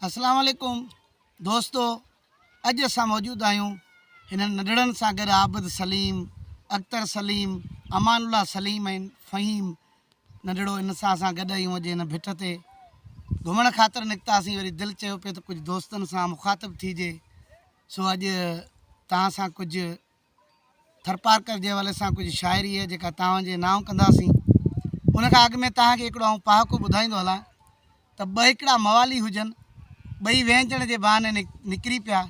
اسلام عليڪم دوستو اڄ اسان موجود آهيون هنن ننڍڙن سان گڏ عابد سليم اختر سليم امان الله سليم ۽ فهيم ننڍڙو ان سان اسان گڏ آهيون اڄ هن ڀٽ تي گهمڻ خاطر نڪتاسين وري دل چيو پئي ته ڪجهه دوستن سان مخاطب ٿيجي سو اڄ توهان سان ڪجهه ٿرپارڪر جي حوالي سان ڪجهه شاعري آهي جيڪا توهان جي نانء ڪنداسين. ان کان اڳ ۾ توهان کي هڪڙو آئون پهاڪو ٻڌائيندو هلان ته ٻه هڪڙا موالي هجن، ٻئي وهنجڻ جي بهاني نڪري پيا،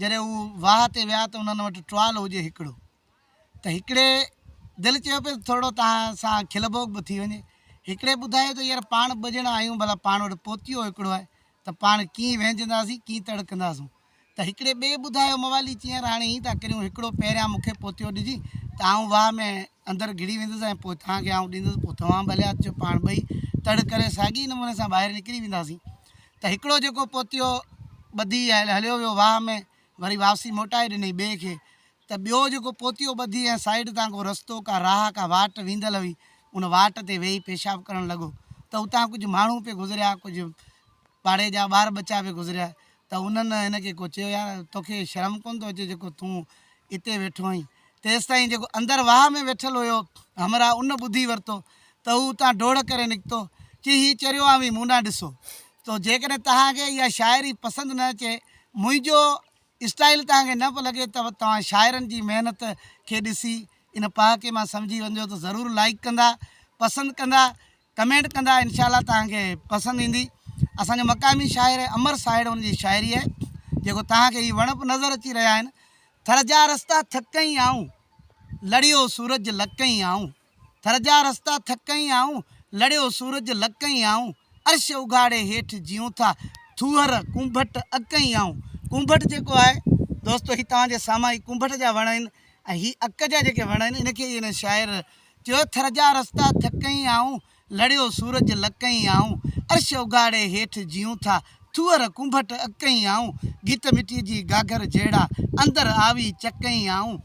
جڏهن هو واهه تي ويا ته انهن وٽ ٽوال هجي هڪڙو ته هڪڙي دل چيو پئي ته ٿورڙو توهان سان کل ڀوڳ به ٿي وڃي. هڪڙي ٻڌايو ته يار پاڻ ٻه ڄڻا آهيون ڀلا پاڻ وٽ پوتيو هڪڙو آهي ته پاڻ ڪيئن وهنجنداسين ڪيئن تڙ ڪنداسون. ته هڪڙي ٻئي ٻڌايو موالي چيائين راڻي هي ٿا ڪريون هڪڙو پهريان مون کي پوتيو ڏجي ته آئون واهه ۾ اندر گهڙي ويندس ۽ پوء توهان کي آئون ڏيندس پوء توهان به هليا اچجو پاڻ ٻئي تڙ ڪري ساڳي ئي نموني سان ٻاهر نڪري وينداسين ته هڪڙو جيڪو پوتيو ٻڌي هليو ويو واهه ۾ وري واپسي موٽائي ڏنئي ٻئي کي ته ٻيو جيڪو پوتيو ٻڌي ۽ سائيڊ تان ڪو رستو ڪا راهه ڪا واٽ ويندل هئي ان واٽ تي ويهي پيشاب ڪرڻ لڳو ته اتان ڪجهه ماڻهو پئي گذريا ڪجهه پاڙي جا ٻار ٻچا پئي گذريا ته انهن هن کي ڪو چيو يار توکي شرم ڪونه ٿو اچي جيڪو تون اتي ويٺو آهين. تيستائين جيڪو اندر واهه ۾ ويٺل هيو همراهه ان ٻڌي ورتو ته هو اتان ڊوڙ ڪري نڪتو چي هي چريو آوين مون ڏانهن ڏسو ته جيڪڏهن توهان کي اها شاعري پسند نه اچي منهنجو اسٽائيل توهان کي نه پيو لڳي ته توهان شاعرن جي محنت کي ڏسي ان پهاڪي مان سمجهي وڃجو ته ضرور لائيڪ ڪندا پسند ڪندا ڪمينٽ ڪندا انشاء الله توهان کي پسند ايندي اسان جو مقامي شاعر امر ساهڙ ان جي شاعري آهي جيڪو توهان کي هي وڻ به نظر اچي رهيا آهن ٿر جا رستا ٿڪئين آئون لڙيو سورج لڪئين آئون ٿر جا رستا ٿڪئين آئون لڙيو سورج لڪئين آئون عرش اگهاڙي هيٺ جيون ٿا ٿوهر ڪونڀٽ اڪئين آئون ڪونڀٽ جيڪو آهي دوستو هي توهان جي سامهون هي ڪونڀٽ جا وڻ آهن ۽ هي اڪ جا جيڪي وڻ آهن ان کي ئي هن شاعر چيو ٿر جا رستا ٿڪئين آئون، لڙيو سورج لڪئين آئون، عرش اگهاڙي هيٺ جيئون ٿا، ٿوهر ڪونڀٽ اڪئين آئون، گيت مٽيء جي گاگهر جهڙا، اندر آوي چڪئين آئون،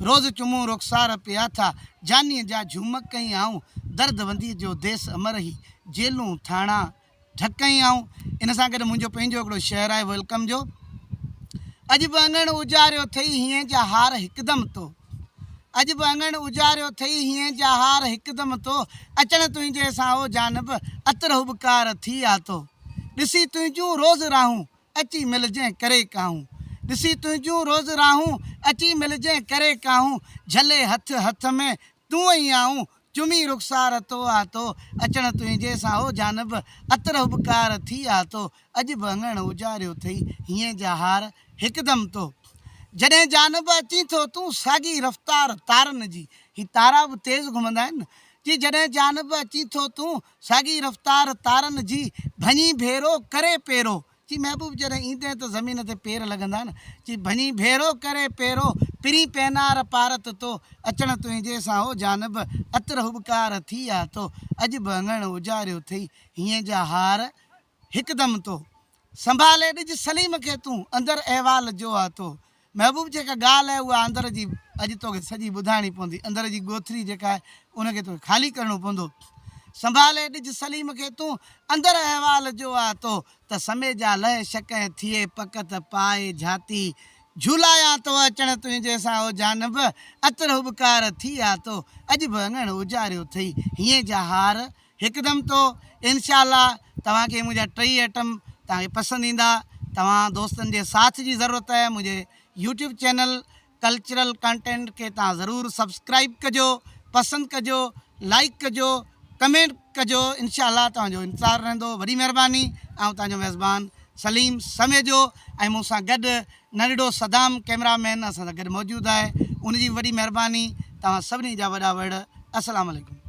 روز چمون رخسار پيا ٿا، جانيء جا جهومڪئين آئون، درد ونديء جو ديس امر هي، جيلون ٿاڻا. ڍڪئين آئون ان سان گڏ منهنجو پنهنجو هڪڙو شعر آهي welcome جو اڄ به اڱڻ اجاريو ٿئي هينئين جا هار هڪدم تو اڄ به اڱڻ اجاريو ٿئي هينئين جا هار هڪدم تو اچڻ تنهنجي سان او جانب عطر هٻڪار ٿي آتو ڏسي تنهنجون روز راهون اچي ملجين ڪري ڪاهون ڏسي تنهنجون روز راهون اچي ملجين ڪري ڪاهون جهلي هٿ هٿ ۾ تون ۽ آئون چمي رخسار تو آ تو اچڻ تنهنجي سان او جانب عطر هٻڪار ٿي آ تو اڄ به اڱڻ اجاريو ٿئي هينئين جا هار هڪدم تو جڏهن جانب اچين ٿو تون ساڳي رفتار تارن جي هي تارا به تيز گهمندا آهن نه جي جڏهن جانب اچين ٿو تون ساڳي رفتار تارن جي ڀڃي ڀيرو ڪري پيرو چي محبوب جڏهن ايندين ته زمين تي پير لڳندا نه، چي ڀڃي ڀيرو ڪري پيرو، پرين پينار پارت تو، اچڻ تنهنجي سان او جانب، عطر هٻڪار ٿي آ تو، اڄ به اڱڻ اجاريو ٿئي، هينئين جا هار هڪدم تو. سنڀالي ڏج سليم کي تون، اندر احوال جو آ تو. محبوب جيڪا ڳالهه آهي اها اندر جي اڄ توکي سڄي ٻڌائڻي پوندي، اندر جي ڳوٿري جيڪا آهي ان کي توکي خالي ڪرڻو پوندو. سنڀالي ڏج سليم کي تون، اندر احوال جو آ تو، ته سمي جا لهه شڪ ۽ ٿئي پڪ ته پائي جھاتي جھولايان تو اچڻ تنهنجي سان او جانب، عطر هٻڪار ٿي آ تو، اڄ به اڱڻ اجاريو ٿئي هينئين جا هار هڪدم تو انشاء الله توهان کي منهنجا ٽئي ائٽم توهان کي پسند ايندا توهان دوستن جي ساٿ جي ضرورت آهي منهنجي يوٽيوب چينل ڪلچرل ڪانٽينٽ کي توهان ضرور سبسڪرائب ڪجو پسند ڪجو لائڪ ڪجو ڪمينٽ ڪجو انشاء الله توهان جو انتظار رهندو وڏي مهرباني آئون توهان جو ميزبان سليم سميجو ۽ مون سان گڏ ننڍڙو صدام ڪيمرا مين اسان سان گڏ موجود آهي ان جي به وڏي مهرباني توهان سڀني جا وڏا وڙ السلام عليڪم.